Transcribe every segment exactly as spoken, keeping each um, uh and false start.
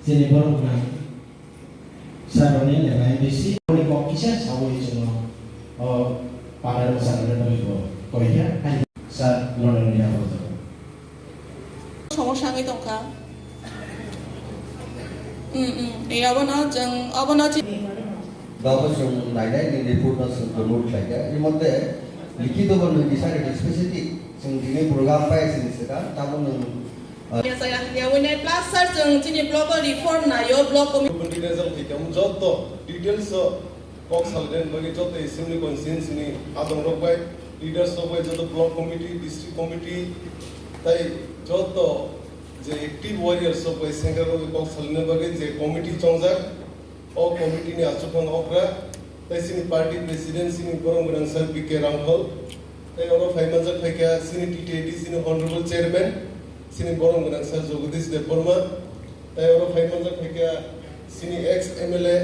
Chini borok nang. Sir rokni lemai bisi boni kok kisa sawi chwngno o para rok chana bagwi bo koi kha. Sir, nono ni yago. Somosya wngwi tongkha. Hmm, hmm. Abono chwng, abono chi- Dabo chwng nainai ni report no chwng download khlai kha. Ri mote likhito bo nung kisa specific chwng dini program pai sini seta tamo nung Hamya chaya hamya winai plus sir chwng chini block o reform naio block committee. Committee result hai khe joto details o kok salden bagwi joto assembly constituency ni adong rok bai leaders rok bai joto block committee, district committee tai joto je active warriors rok bai sengkrak rok bai kok salden bagwi je committee chongjak. O committee ni achukmung okra, tei chini party president chini borom gwnang sir B K Rangkhol, tei oro phai manjak phaikha chini T T A D C ni honorable chairman, chini borom gwnang sir Jagadish Debbarma, tei oro phai manjak phaikha chini ex M L A,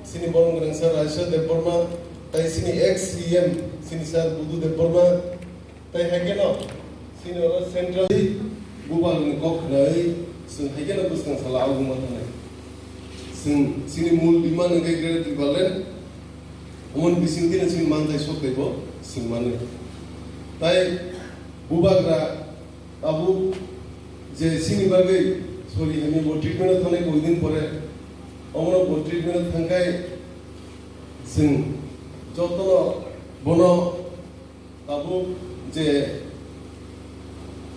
chini borom gwnang sir Raisa Debbarma, tei chini ex C M, chini sir Budu Debbarma, tei hai kheno chini oro central bubagrani kok khwnai chwng hai kheno bwskang sala o wngma thangnai. Chwng chini mul demand hwnkhe Greater Tipraland, omoni bisingtwi chini manthai sok taibo chwng mano. Tai bubagra tabuk je chini bagwi sori hamya bo treatment o thangnai koi din pore, omono bo treatment o thangkhai chwng jotono bono Tabuk je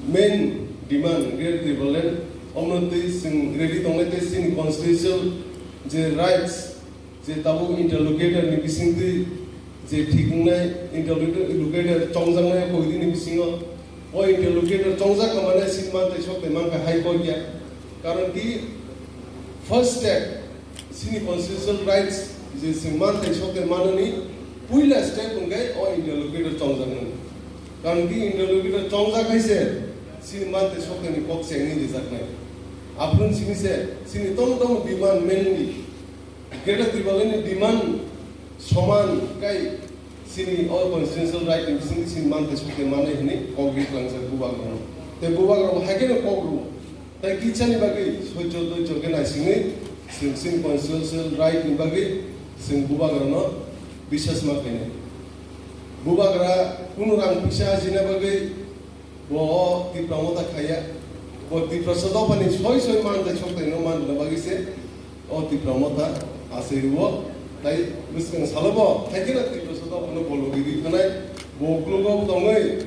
main demand Greater Tipraland, omono twi chwng ready tongnai tei chini constitutional je rights, je tabuk interlocutor ni bisingtwi je thik wngnai, interlocutor chongjaknai koidini bisingo, o interlocutor chongjak kha mane chini manthai sok tei mankha High Court ya. Karon ki first step, chini constitutional rights je chwng manthai sok tei manani puila step hwnkhe o interlocutor chongjaknani. Karon ki interlocutor chongjak hai se chini manthai sok tei ni kok chengni rijaknai. Aphuru simi se chini tong tong demand mainly Greater Tipraland ni demand soman kai chini o constitutional right ni bisingtwi chini manthai sok tei manai hwnwi kok ri tlangjak bubagrano. Tei bubagrano hai kheno kok rwo. Tai kisa ni bagwi soichor doichor khe naisingwi chwng chini constitutional right ni bagwi chwng bubagrano bisas ma khainai. Bubagra kunu rang puisa ajina bagwi bo o Tipra Motha khaiya. Bo Tiprasa dophani soi soi manthai sok tei no manna bagwi se o Tipra Motha asai rwo. Tai bwskang salo bo hai kheno Tiprasa dophano bo logi ri thanai. Bo uklogo tongwi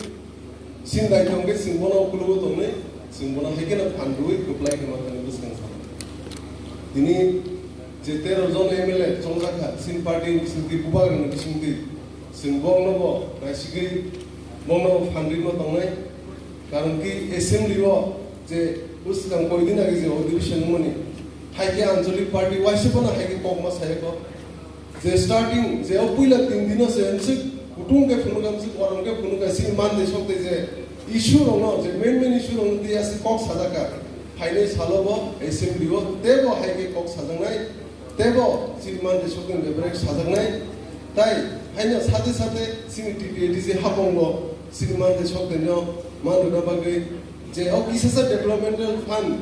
Chini daitong khe chwng bono uklogo tongnai, chwng bono hai kheno phan rwui kwplai khe ma thani bwskang sa. Tini je tero jon M L A chongjak kha, chini party ni bisingtwi, bubagrani bisingtwi, chwng bokno bo naisigwi bokno bo phan rwima tongnai. Karon ki assembly o je bwskang koi din age je adhibeshon wngmani, hai khe Anchalik party waisa bono hai khe kokma saya kho. Je starting, je o puila tin dino se nsuk kutung ke phunuk nsuk orom ke phunuk ke sini man de sok de je issue rok no, je main main issue rok no dia se kok sajak ka. Phainai salo bo assembly o tebo hai ke kok sajaknai, tebo sini man de sok de bebrek sajaknai. Tai haino sate sate sini T T A D C hapong bo sini man de sok de no man rwna bagwi je o kisasa developmental fund,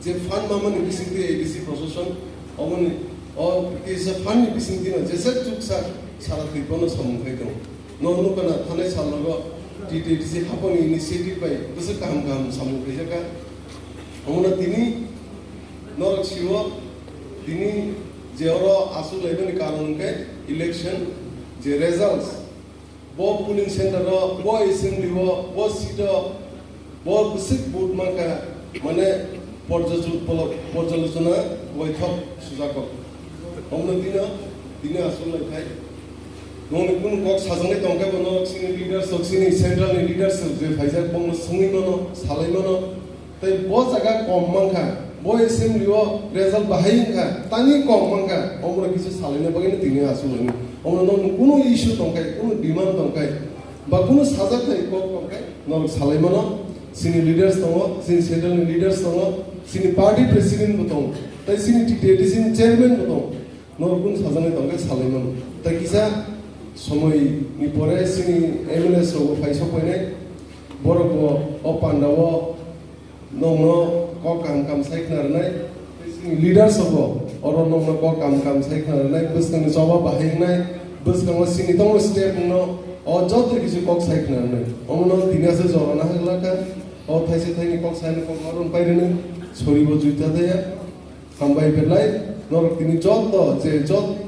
je fund mamani bisingtwi A D C proshashan, omoni o kisa fund ni bisingtwi no jesa chuksa sara Tripura no samung khai tongo. No nukha na thanai sal rogo T T A D C haponi initiative bai bwswk kaham kaham samung khaijak kha. Omono tini norok siwo tini je oro aswk laimani karon hwnkhe election je results. Bo polling center o, bo assembly o, bo seat o, bo bwswk vote mankha, mane porjo-, polo-, porjalochona boithok sujak kok. Omno dino, dino aswk nai khai. Nongni kunu kok sajaknai tongkhe bono chini leaders rok, chini central ni leaders rok je phaijak, bongno swngwi mano, salai mano. Tei bo jaga kom mankha, bo assembly o result bahai wngkha, tani kom mankha, omono kisa salaina bagwi no tini aswk lainai. Omono nokni kunu issue tongkhai, kunu demand tongkhai, ba kunu sajak thai kok tongkhai, norok salai mano, chini leaders tongo, chini central ni leaders tongo, Chini party president bo tong, tai chini T T A D C ni chairman bo tong. Norok kung sajaknai tong khe salai mano. Tai kisa somoi ni pore chini M L A rok bo phai sok painai. Borok bo o panda o nokno kok kaham kaham sai khna rwnai. Tai chini leaders rok bo oro nokno kok kaham kaham sai khna rwnai. Bwskang ni choba bahai wngnai. Bwskango chini tongo step no o joto kisi kok sai khna rwnai. Omo no tini asa jora na hagla kha. O thaisa thaini kok sai kok no rwng pai rwnai. Sori bo juita thaya. Hambai belai, norok tini joto, je jot,